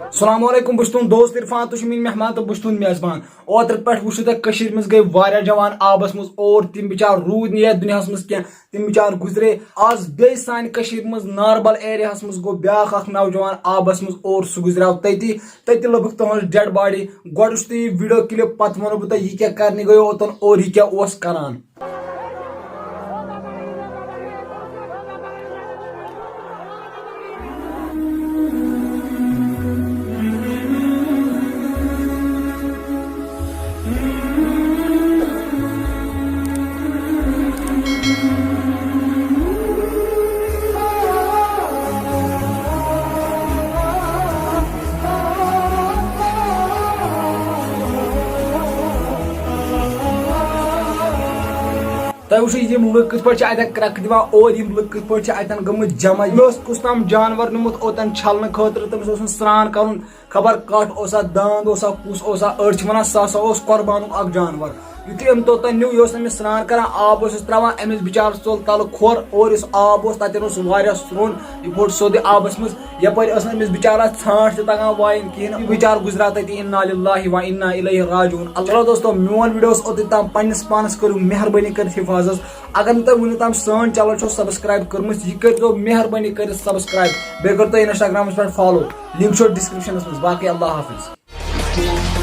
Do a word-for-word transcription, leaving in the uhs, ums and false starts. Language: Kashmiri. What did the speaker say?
السلام علیکم، بہٕ چھُس تُہُنٛد دوست عرفان، تُہۍ چھِو میٲنۍ مہمان تہٕ بہٕ چھُس تُہُنٛد میزبان۔ اوترٕ پٮ۪ٹھ وٕچھِو تۄہہِ کٔشیٖرِ منٛز گٔے واریاہ جوان آبس منٛز، اور تِم بِچار روٗدۍ نہٕ یتھ دُنیاہس منٛز کینٛہہ، تِم بِچار گُزرے۔ آز بیٚیہِ سانہِ کٔشیٖرِ منٛز ناربل ایریاہس منٛز گوٚو بیٛاکھ اکھ نوجوان آبس منٛز، اور سُہ گُزریو تٔتی، تٔتی لٔبٕکھ تُہٕنٛز ڈیڈ باڈی۔ گۄڈٕ وٕچھِو تُہۍ یہِ ویڈیو کلپ، پتہٕ ونو بہٕ تۄہہِ یہِ کیٛاہ کرنہِ گٔیو اوتن اور یہِ کیٛاہ اوس کران۔ تۄہہِ وٕچھِو، یِم لُکھ کِتھ پٲٹھۍ چھِ اَتٮ۪ن کرٛٮ۪کھ دِوان اور یِم لُکھ کِتھ پٲٹھۍ چھِ اَتٮ۪ن گٔمٕتۍ جمع۔ مےٚ اوس کُس تام جانور نیوٗمُت اوٚتَن چھَلنہٕ خٲطرٕ، تٔمِس اوس نہٕ سرٛان کَرُن، خبر کَٹھ اوسا، دانٛد اوسا، کُس اوسا، أڑۍ چھِ وَنان سُہ ہسا اوس قۄربانُک اَکھ جانور۔ یُتھُے أمۍ توٚتَن نیوٗ، یہِ اوس أمِس سرٛان کَران، آب اوسُس ترٛاوان، أمِس بِچارَس ژوٚل تَلہٕ کھۄر اور یُس آب اوس تَتٮ۪ن اوس واریاہ سرٛوٚن، یہِ گوٚو سیوٚدُے آبَس منٛز۔ یپٲرۍ ٲس نہٕ أمِس بِچارس ژھانٛٹھ تہِ تگان وایِنۍ کِہیٖنۍ۔ یہِ بِچار گُزریو تَتہِ، اِنا لِلّٰہِ و اِنا اِلَیہِ راجِعوٗن۔ چلو دوستو، میون ویڈیو اوس اوٚتُے تام۔ پننِس پانس کٔرِو مہربٲنی کٔرِتھ حفاظت۔ اگر نہٕ تۄہہِ وُنیُک تام سٲنۍ چینل چھو سبسکرائب کٔرمٕژ، یہِ کٔرۍزیو مہربٲنی کٔرِتھ سبسکرائب۔ بیٚیہِ کٔرِو تُہۍ انسٹاگرامس پٮ۪ٹھ فالو، لنک چھو ڈسکرپشنس منٛز۔ باقٕے اللہ حافظ۔